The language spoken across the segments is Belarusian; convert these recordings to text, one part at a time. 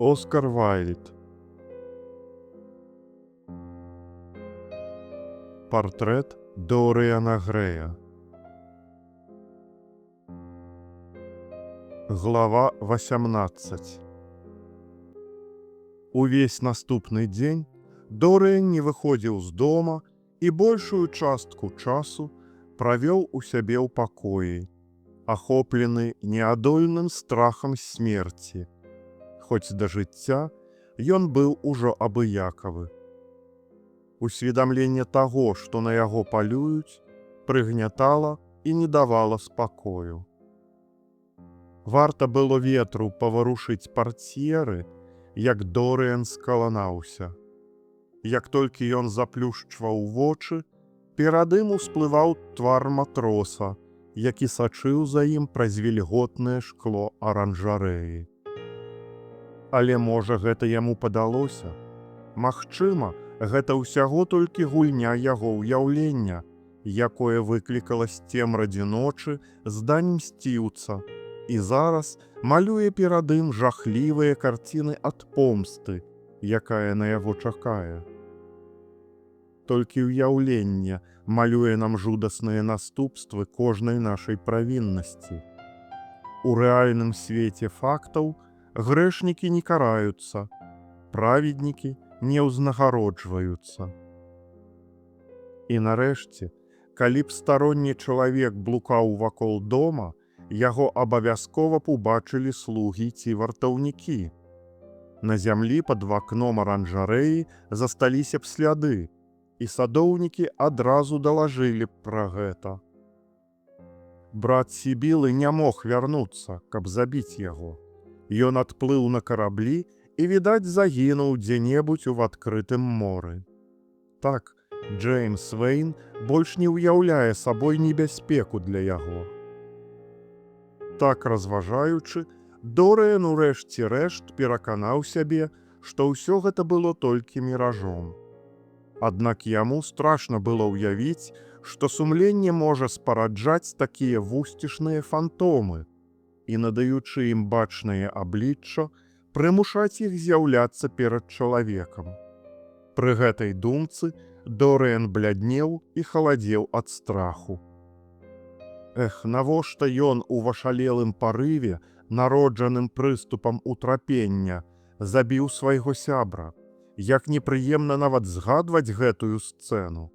Оскар Вайльд. Партрэт Дорыяна Грэя. Глава 18. Увесь наступны дзень Дорыян не выходзіў з дома і большую частку часу правёў у сябе ў пакоі, ахоплены неадольным страхам смерці, хоць да жыцця ён быў ужо абыякавы. Усведамленне таго, што на яго палююць, прыгнятала і не давала спакою. Варта было ветру паварушыць парцьеры, як Дорыян скаланаўся. Як толькі ён заплюшчваў вочы, перад ім усплываў твар матроса, які сачыў за ім праз вільготнае шкло аранжарэі. Але, можа, гэта яму падалося. Магчыма, гэта ўсяго толькі гульня яго ўяўлення, якое выклікала з цемрадзі ночы здань мсціўца, і зараз малюе перад ім жахлівыя карціны ад помсты, якая на яго чакае. Толькі ўяўленне малюе нам жудасныя наступствы кожнай нашай правіннасці. У рэальным свеце фактаў грэшнікі не караюцца, праведнікі не ўзнагароджваюцца. І нарэшце, калі б старонні чалавек блукаў вакол дома, яго абавязкова б убачылі слугі ці вартаўнікі. На зямлі пад вакном аранжарэі засталіся б сляды, і садоўнікі адразу далажылі б пра гэта. Брат Сібілы не мог вярнуцца, каб забіць яго. Ён адплыў на караблі і, відаць, загінуў дзе-небудзь у адкрытым моры. Так, Джеймс Вейн больш не ўяўляе сабой небяспеку для яго. Так разважаючы, Дорыян урэшце рэшт пераканаў сябе, што ўсё гэта было толькі міражом. Аднак яму страшна было ўявіць, што сумленне можа спараджаць такія вусцішныя фантомы і, надаючы ім бачнае аблічча, прымушаць іх з'яўляцца перад чалавекам. Пры гэтай думцы Дорыян бляднеў і халадзеў ад страху. Эх, навошта ён у вашалелым парыве, народжаным прыступам утрапення, забіў свайго сябра? Як непрыемна нават згадваць гэтую сцэну.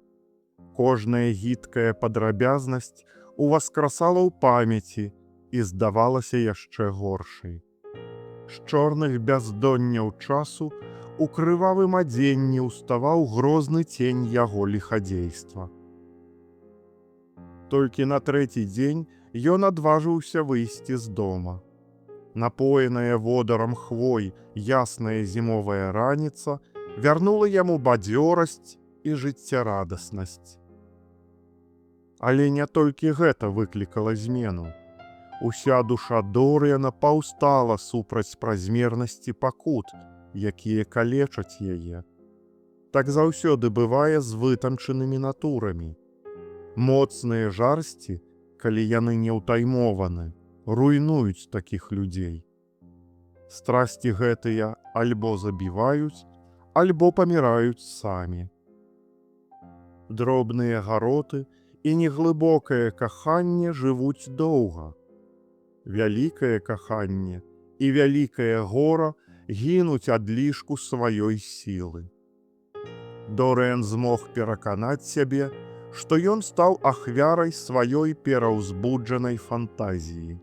Кожная гідкая падрабязнасць уваскрасала ў памяці і здавалася яшчэ горшай. З чорных бяздонняў часу у крывавым адзенні ўставаў грозны цень яго ліхадзейства. Толькі на трэці дзень ён адважыўся выйсці з дома. Напоеная водарам хвой ясная зімовая раніца вярнула яму бадзёрасць і жыццярадаснасць. Але не толькі гэта выклікала змену. Уся душа Дорыяна паўстала супраць празмернасці пакут, якія калечаць яе. Так заўсёды бывае з вытанчанымі натурамі. Моцныя жарсці, калі яны не ўтаймованы, руйнуюць такіх людзей. Страсці гэтыя альбо забіваюць, альбо паміраюць самі. Дробныя гароты і неглыбокае каханне жывуць доўга. Вялікае каханне і вялікае гора гінуць ад лішку сваёй сілы. Дорыян змог пераканаць сябе, што ён стаў ахвярай сваёй пераўзбуджанай фантазіі.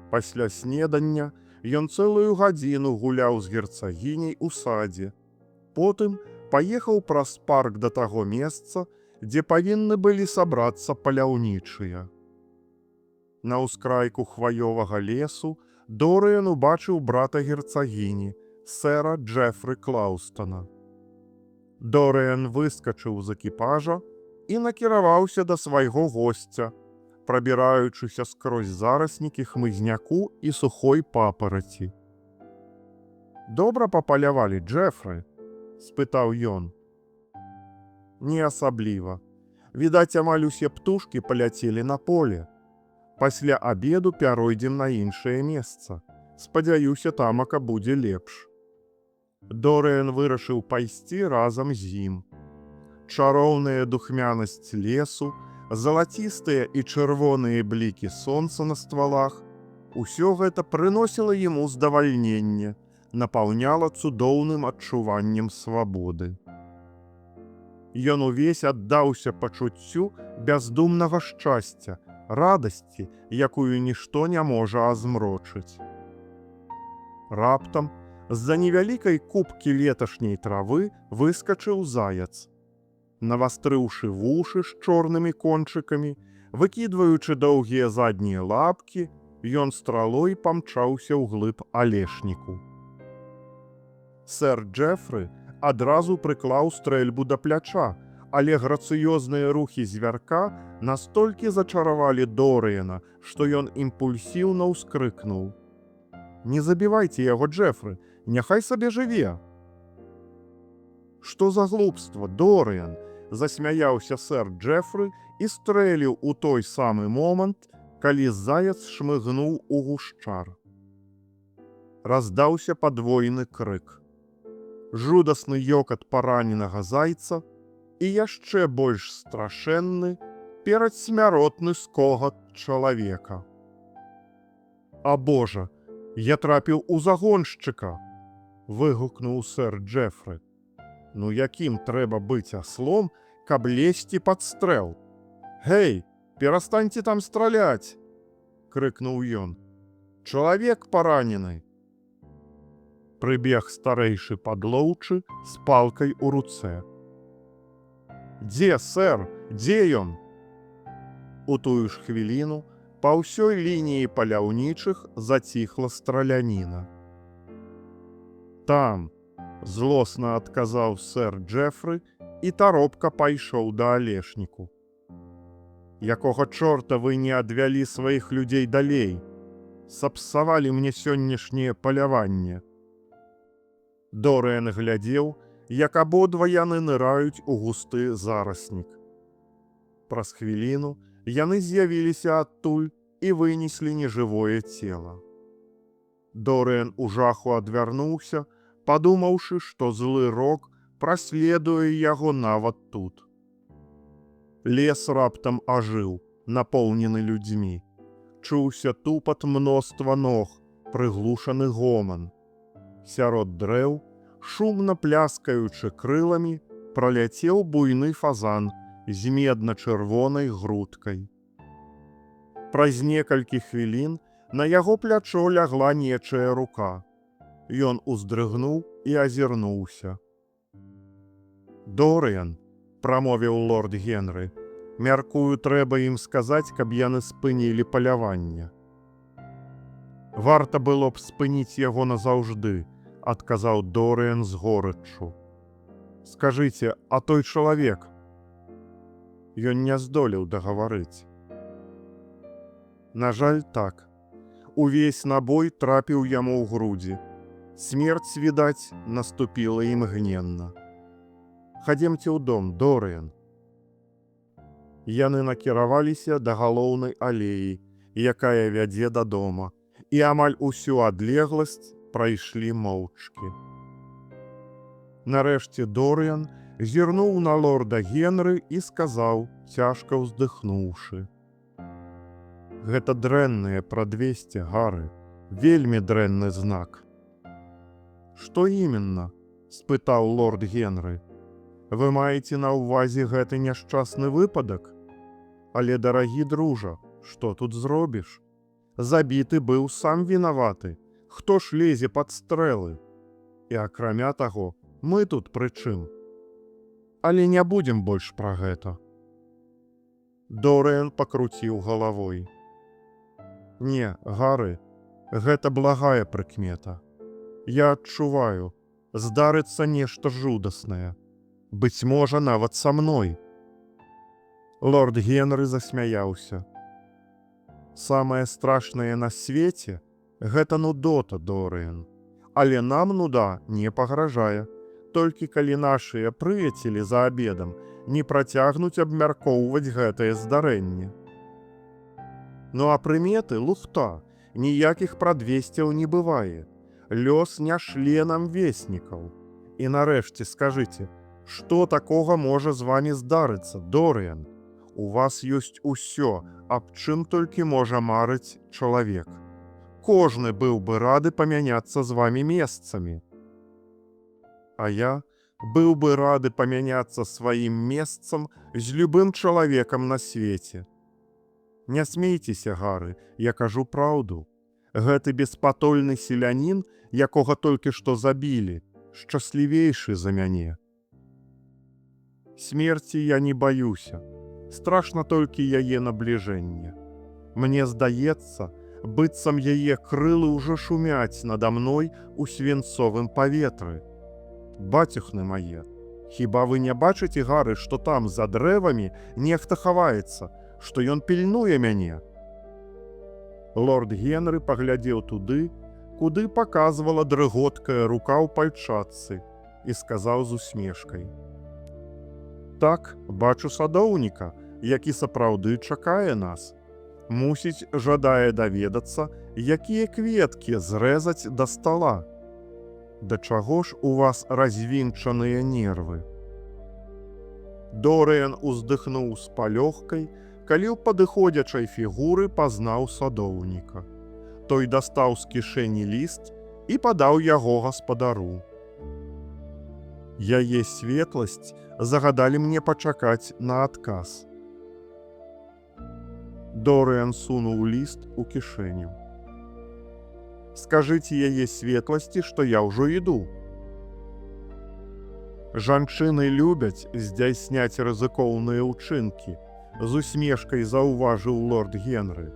Пасля снедання ён цэлую гадзіну гуляў з герцагіняй у садзе. Потым паехаў праз парк да таго месца, дзе павінны былі сабрацца паляўнічыя. На ўскрайку хваёвага лесу Дорыян убачыў брата герцагіні, сэра Джэфры Клаустона. Дорыян выскачыў з экіпажа і накіраваўся да свайго госця, прабіраючыся скрозь зараснікі хмызняку і сухой папараці. «Добра папалявалі, Джэфры?» — спытаў ён. «Не асабліва. Відаць, амаль усе птушкі паляцелі на поле. Пасля абеду пяройдзем на іншае месца. Спадзяюся, тамака будзе лепш. Дорыян вырашыў пайсці разам з ім. Чароўная духмянасць лесу, залацістыя і чырвоныя блікі сонца на ствалах, усё гэта прыносіла яму здавальненне, напаўняла цудоўным адчуваннем свабоды. Ён увесь аддаўся пачуццю бяздумнага шчасця, радасці, якую нішто не можа азмрочыць. Раптам з-за невялікай купкі леташняй травы выскачыў заяц. Навастрыўшы вушы з чорнымі кончыкамі, выкідваючы доўгія заднія лапкі, ён стралой памчаўся ўглыб алешніку. Сэр Джэфры адразу прыклаў стрэльбу да пляча, але грацыёзныя рухі звярка настолькі зачаравалі Дорыяна, што ён імпульсіўна ўскрыкнуў: «Не забівайце яго, Джэфры, няхай сабе жыве!» «Што за глупства, Дорыян?» — засмяяўся сэр Джэфры і стрэліў у той самы момант, калі заяц шмыгнуў у гушчар. Раздаўся падвойны крык. Жудасны ёкат параненага зайца і яшчэ больш страшэнны перадсмяротны скогат чалавека. «А божа, я трапіў у загоншчыка!» — выгукнуў сэр Джэфры. «Ну якім трэба быць аслом, каб лезці пад стрэл? Гей, перастаньце там страляць!» — крыкнуў ён. «Чалавек паранены!» Прыбег старэйшы падлоўчы з палкай у руцэ. «Дзе, сэр, дзе ён?» У тую ж хвіліну па ўсёй лініі паляўнічых заціхла страляніна. «Там», — злосна адказаў сэр Джэфры і таропка пайшоў да алешніку. «Якога чорта вы не адвялі сваіх людзей далей? Сапсавалі мне сённяшняе паляванне!» Дорыян глядзеў, як абодва яны ныраюць у густы зараснік. Праз хвіліну яны з'явіліся адтуль і вынеслі нежывое цела. Дорыян у жаху адвярнуўся, падумаўшы, што злы рок праследуе яго нават тут. Лес раптам ажыў, напоўнены людзьмі. Чуўся тупат мноства ног, прыглушаны гоман. Сярод дрэў, шумна пляскаючы крыламі, праляцеў буйны фазан з медна-чырвонай грудкай. Праз некалькі хвілін на яго плячо лягла нечая рука. Ён уздрыгнуў і азірнуўся. «Дорыян, — прамовіў лорд Генры, — мяркую, трэба ім сказаць, каб яны спынілі паляванне». «Варта было б спыніць яго назаўжды», — адказаў Дорыян з горыччу. «Скажыце, а той чалавек?» Ён не здолеў дагаварыць. На жаль, так. Увесь набой трапіў яму ў грудзі. Смерць, відаць, наступіла імгненна. Хадземце ў дом, Дорыян. Яны накіраваліся да галоўнай алеі, якая вядзе да дома, і амаль усю адлегласць прайшлі моўчкі. Нарэшце Дорыян зірнуў на лорда Генры і сказаў, цяжка ўздыхнуўшы: «Гэта дрэннае прадвесце, Гары, вельмі дрэнны знак». «Что именно?» — спытаў лорд Генры. «Вы маеце на ўвазе гэты няшчасны выпадак? Але, дарагі дружа, што тут зробіш? Забіты быў сам вінаваты. Хто ж лезе пад стрэлы? І акрамя таго, мы тут пры чым? Але не будзем больш пра гэта». Дорыян пакруціў галавой. «Не, Гары, гэта благая прыкмета. Я адчуваю, здарыцца нешта жудаснае. Быць можа, нават са мной». Лорд Генры засмяяўся. «Самае страшнае на свеце — гэта нудота, Дорыян. Але нам нуда не пагражае, толькі калі нашыя прыяцелі за абедам не працягнуць абмяркоўваць гэтае здарэнне. Ну а прыметы — лухта. Ніякіх прадвесцяў не бывае. Лёс не шле нам веснікаў. І нарэшце скажыце, што такога можа з вамі здарыцца, Дорыян? У вас ёсць усё, аб чым толькі можа марыць чалавек. Кожны быў бы рады памяняцца з вамі месцамі. А я быў бы рады памяняцца сваім месцам з любым чалавекам на свеце. Не смейцеся, Гары, я кажу праўду. Гэты беспатольны селянін, якога толькі што забілі, шчаслівейшы за мяне. Смерці я не баюся. Страшна толькі яе набліжэнне. Мне здаецца, быццам яе крылы ўжо шумяць нада мной у свінцовым паветры. Бацюхны мае, хіба вы не бачыце, Гары, што там за дрэвамі нехта хаваецца, што ён пільнуе мяне? Лорд Генры паглядзеў туды, куды паказвала дрыготкая рука ў пальчатцы, і сказаў з усмешкай: «Так, бачу садоўніка, які сапраўды чакае нас. Мусіць, жадае даведацца, якія кветкі зрэзаць да стала. Да чаго ж у вас развінчаныя нервы?» Дорыян уздыхнуў з палёгкай, калі ў падыходзячай фігуры пазнаў садоўніка. Той дастаў з кішэні ліст і падаў яго гаспадару. «Яе светласць загадалі мне пачакаць на адказ». Дорыян сунуў ліст у кішэню. «Скажыце яе светласці, што я ўжо іду». «Жанчыны любяць здзяйсняць рызыкоўныя ўчынкі», — з усмешкай заўважыў лорд Генры.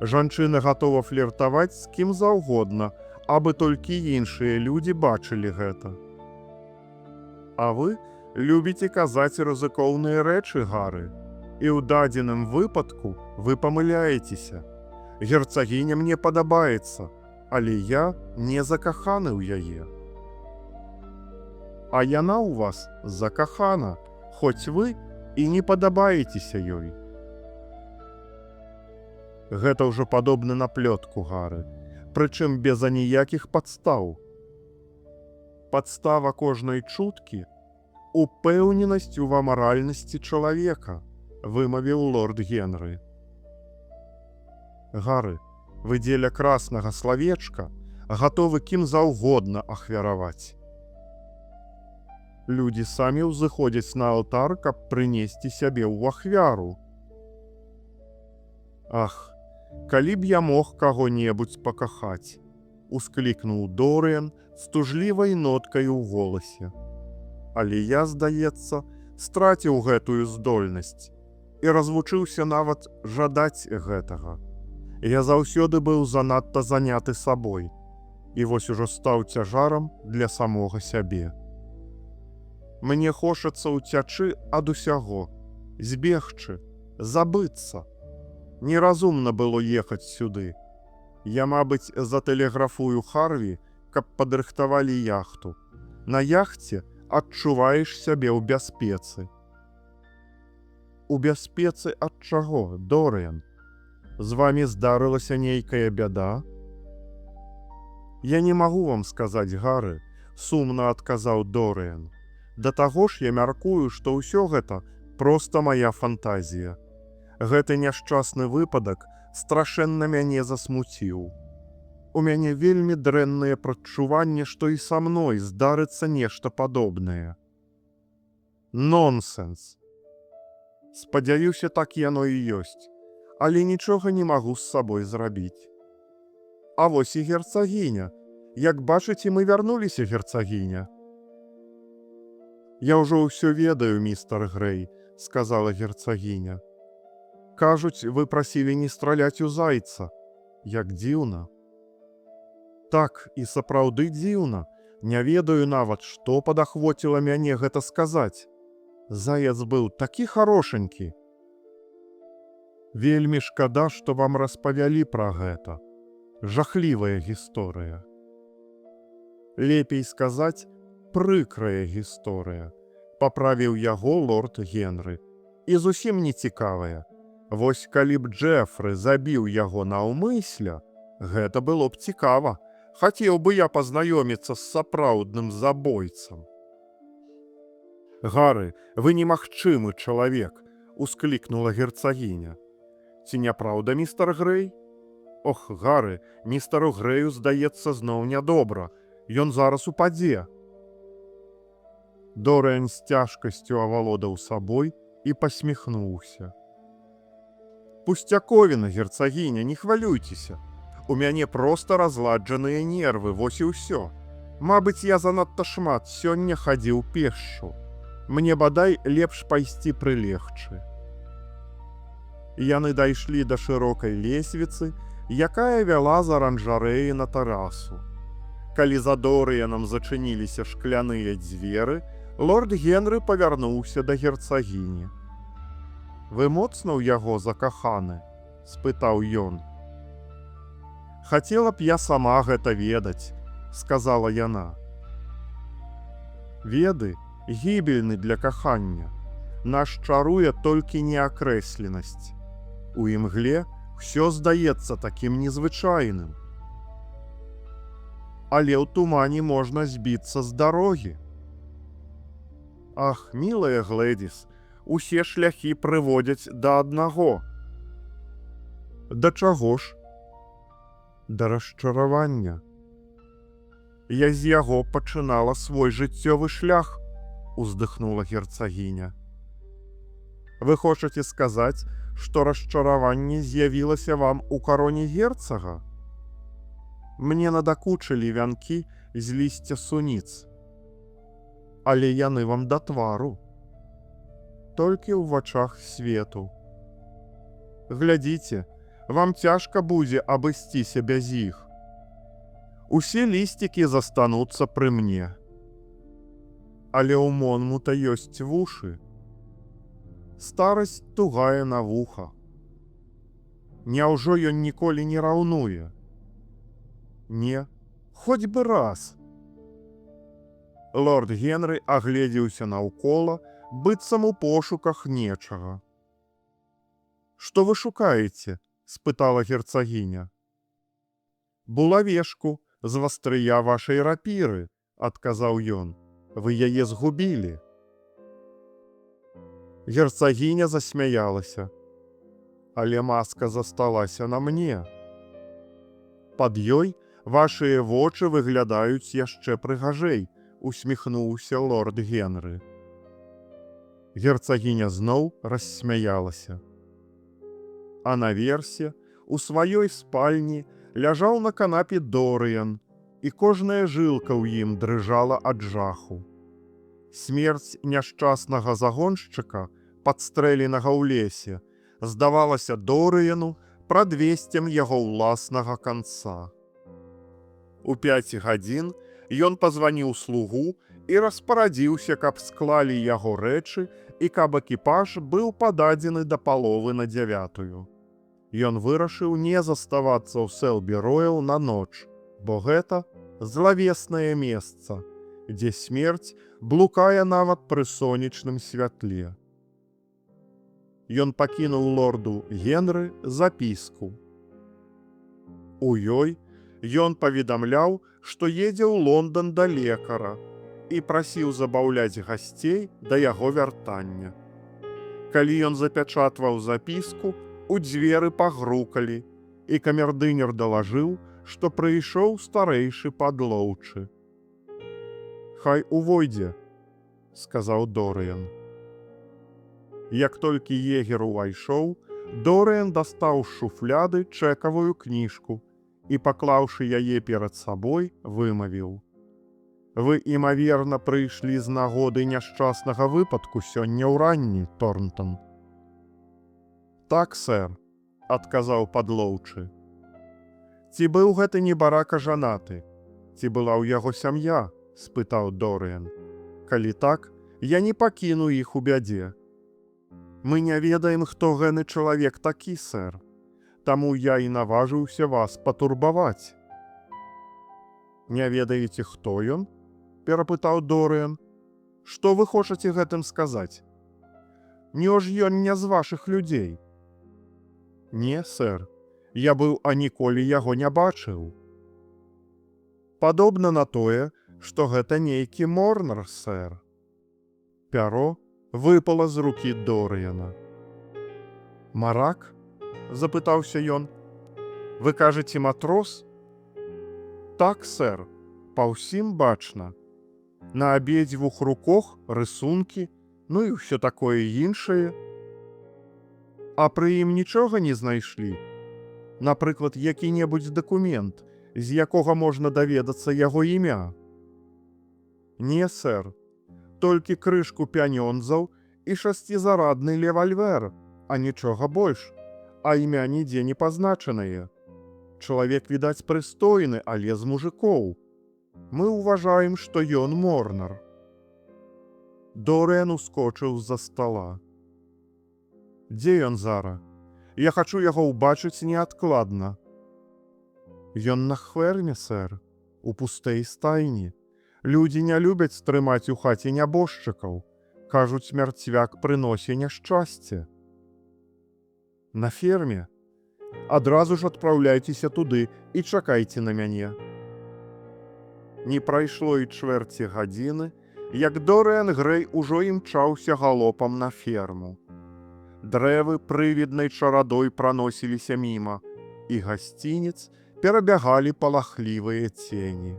«Жанчына гатова фліртаваць з кім заўгодна, абы толькі іншыя людзі бачылі гэта. А вы любіце казаць рызыкоўныя рэчы, Гары, і ў дадзеным выпадку вы памыляецеся. Герцагіня мне падабаецца, але я не закаханы ў яе. А яна ў вас закахана, хоць вы і не падабаецеся ёй». «Гэта ўжо падобна на плётку, Гары, прычым без аніякіх падстаў». «Падстава кожнай чуткі — упэўненасць у амаральнасці чалавека», — вымавіў лорд Генры. «Гары, вы дзеля краснага славечка гатовы кім заўгодна ахвяраваць». «Людзі самі ўзыходзяць на алтар, каб прынесці сябе ў ахвяру». «Ах, калі б я мог каго-небудзь пакахаць!» — усклікнуў Дорыян з тужлівай ноткай у голасе. «Але я, здаецца, страціў гэтую здольнасць і развучыўся нават жадаць гэтага. Я заўсёды быў занадта заняты сабой і вось ужо стаў цяжарам для самога сябе. Мне хочацца ўцячы ад усяго, збегчы, забыцца. Неразумна было ехаць сюды. Я, мабыць, затэлеграфую Харві, каб падрыхтавалі яхту. На яхце адчуваеш сябе ў бяспецы». «У бяспецы ад чаго, Дорыян? З вамі здарылася нейкая бяда?» «Я не магу вам сказаць, Гары», — сумна адказаў Дорыян. «Да таго ж я мяркую, што ўсё гэта проста моя фантазія. Гэты няшчасны выпадак страшэнна мяне засмуціў. У мяне вельмі дрэннае прадчуванне, што і са мной здарыцца нешта падобнае». «Нонсенс! Спадзяюся, так яно і ёсць, але нічога не магу з сабой зрабіць. А вось і герцагіня. Як бачыце, мы вярнуліся, герцагіня». «Я ўжо ўсё ведаю, містэр Грэй», — сказала герцагіня. «Кажуць, вы прасілі не страляць у зайца. Як дзіўна!» «Так, і сапраўды дзіўна. Не ведаю нават, што падахвоціла мяне гэта сказаць. Заяц быў такі харошанькі. Вельмі шкада, што вам распавялі пра гэта. Жахлівая гісторыя». «Лепей сказаць, прыкрая гісторыя», — паправіў яго лорд Генры. «І зусім не цікавая. Вось калі б Джэфры забіў яго наўмысля, Гэта было б цікава. Хацеў бы я пазнаёміцца з сапраўдным забойцам. Гары, вы немагчымы чалавек, усклікнула герцагіня. Ці не праўда, містэр Грэй? Ох, Гары, містару Грэю, здаецца, зноў нядобра. Ён зараз упадзе. Дорыан з цяжкасцю авалодаў сабой і пасміхнуўся. Пусцяковіна, герцагіня, не хвалюйцеся. У мяне проста разладжаныя нервы, вось і ўсё. Мабыць, я занадта шмат сёння хадзіў пешшу. Мне бадай лепш пайсці прылегчы. Яны дайшлі да шырокай лесвіцы, якая вяла з аранжарэі на тэрасу. Калі за Дорыянам зачыніліся шкляныя дзверы, лорд Генры павярнуўся да герцагіні. «Вы моцна ў яго закаханы?» — спытаў ён. «Хацела б я сама гэта ведаць», — сказала яна. «Веды гібельны для кахання. Нас чаруе толькі неакрэсленасць. У імгле ўсё здаецца такім незвычайным. Але ў тумане можна збіцца з дарогі. Ах, мілая Глэдзіс, усе шляхі прыводзяць да аднаго. Да чаго ж? Да расчаравання. Я з яго пачынала свой жыццёвы шлях, уздыхнула герцагіня. Вы хочаце сказаць, што расчараванне з'явілася вам у кароне герцага? Мне надакучылі вянкі з лісця суніц. Але яны вам да твару. Толькі ў вачах свету. Глядзіце, вам цяжка будзе абысціся без іх. Усе лісцікі застануцца пры мне. Але ў Монмута ёсць вушы. Старасць тугая на вуха. Няўжо ён ніколі не раўнуе? Не, хоць бы раз. Лорд Генры агледзеўся наўкола, быццам у пошуках нечага. «Што вы шукаеце?» — спытала герцагіня. «Булавешку з вастрыя вашай рапіры», — адказаў ён. «Вы яе згубілі». Герцагіня засмяялася. «Але маска засталася на мне. Пад ёй вашыя вочы выглядаюць яшчэ прыгажэй», — усміхнуўся лорд Генры. Герцагіня зноў рассмяялася. А наверсе, у сваёй спальні, ляжаў на канапе Дорыян, і кожная жылка ў ім дрыжала ад жаху. Смерць няшчаснага загоншчыка, падстрэленага ў лесе, здавалася Дорыяну прадвесцем яго ўласнага канца. У 5 гадзін ён пазваніў слугу і распарадзіўся, каб склалі яго рэчы і каб экіпаж быў пададзены да 8:30. Ён вырашыў не заставацца ў Сэлбі Роял на ноч, бо гэта злавеснае месца, дзе смерць блукае нават пры сонечным святле. Ён пакінуў лорду Генры запіску. У ёй ён паведамляў, што едзе ў Лондан да лекара, і прасіў забаўляць гасцей да яго вяртання. Калі ён запячатваў запіску, у дзверы пагрукалі, і камердынер далажыў, што прыйшоў старэйшы падлоўчы. «Хай увойдзе», — сказаў Дорыян. Як толькі егер увайшоў, Дорыян дастаў з шуфляды чэкавую кніжку і, паклаўшы яе перад сабой, вымавіў: «Вы, імаверна, прыйшлі з нагоды няшчаснага выпадку сёння ўранні, Торнтон». «Так, сэр», — адказаў падлоўчы. «Ці быў гэты небарака жанаты? Ці была ў яго сям'я?» — спытаў Дорыян. «Калі так, я не пакіну іх у бядзе». «Мы не ведаем, хто гэны чалавек такі, сэр. Таму я і наважыўся вас патурбаваць». «Не ведаеце, хто ён?» — перапытаў Дорыян. «Што вы хочаце гэтым сказаць? Не ж ён не з вашых людзей?» «Не, сэр. Я быў аніколі яго не бачыў. Падобна на тое, што гэта нейкі морнар, сэр. Пяро выпала з рукі Дорыяна. Марак? — запытаўся ён. Вы кажаце, матрос? Так, сэр, па ўсім бачна. На абедзвюх руках рысункі, ну і ўсё такое іншае. А пры ім нічога не знайшлі? Напрыклад, які-небудзь дакумент, з якога можна даведацца яго імя? Не, сэр, толькі крышку пянёнзаў і шасцізарадны левальвер, а нічога больш, а імя нідзе не пазначанае. Чалавек, відаць, прыстойны, але з мужыкоў. Мы ўважаем, што ён морнар. Дорыян ускочыў з-за стала. Дзе ён зара? Я хачу яго ўбачыць неадкладна. Ён на ферме, сэр, у пустой стайні. Людзі не любяць трымаць у хаце нябожчыкаў. Кажуць, мярцвяк прыносе няшчасце. На ферме. Адразу ж адпраўляйцеся туды і чакайце на мяне. Не прайшло і чвэрці гадзіны, як Дорыян Грэй ужо імчаўся галопам на ферму. Дрэвы прывіднай чарадой праносіліся міма, і гасцінец перабягалі палахлівыя цені.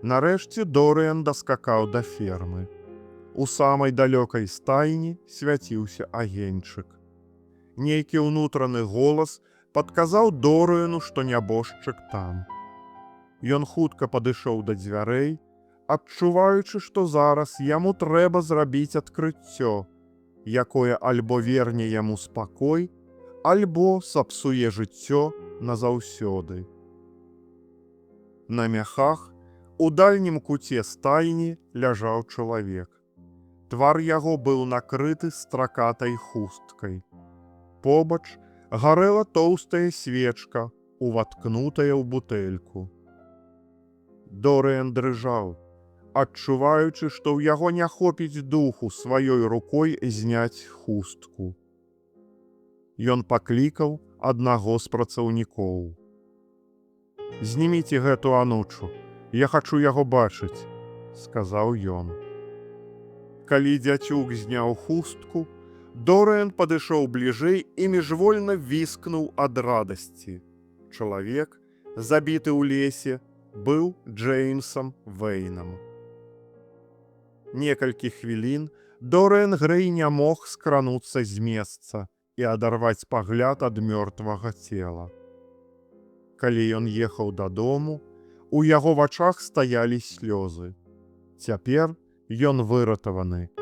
Нарэшце Дорыян даскакаў да фермы. У самай далёкай стайні свяціўся агеньчык. Нейкі ўнутраны голас падказаў Дорыяну, што нябожчык там. Ён хутка падышоў да дзвярэй, адчуваючы, што зараз яму трэба зрабіць адкрыццё, якое альбо верне яму спакой, альбо сапсуе жыццё назаўсёды. На мяхах у дальнім куце стайні ляжаў чалавек. Твар яго быў накрыты стракатай хусткай. Побач гарэла тоўстая свечка, уваткнутая ў бутэльку. Дорыян дрыжаў, адчуваючы, што ў яго не хопіць духу сваёй рукой зняць хустку. Ён паклікаў аднаго з працаўнікоў. «Зніміце гэту анучу, я хачу яго бачыць», — сказаў ён. Калі дзяцюк зняў хустку, Дорыян падышоў бліжэй і міжвольна віскнуў ад радасці. Чалавек, забіты ў лесе, быў Джеймсам Вейнам. Некалькі хвілін Дорыян Грэй не мог скрануцца з месца і адарваць пагляд ад мёртвага цела. Калі ён ехаў дадому, у яго вачах стаялі слёзы. Цяпер ён выратаваны.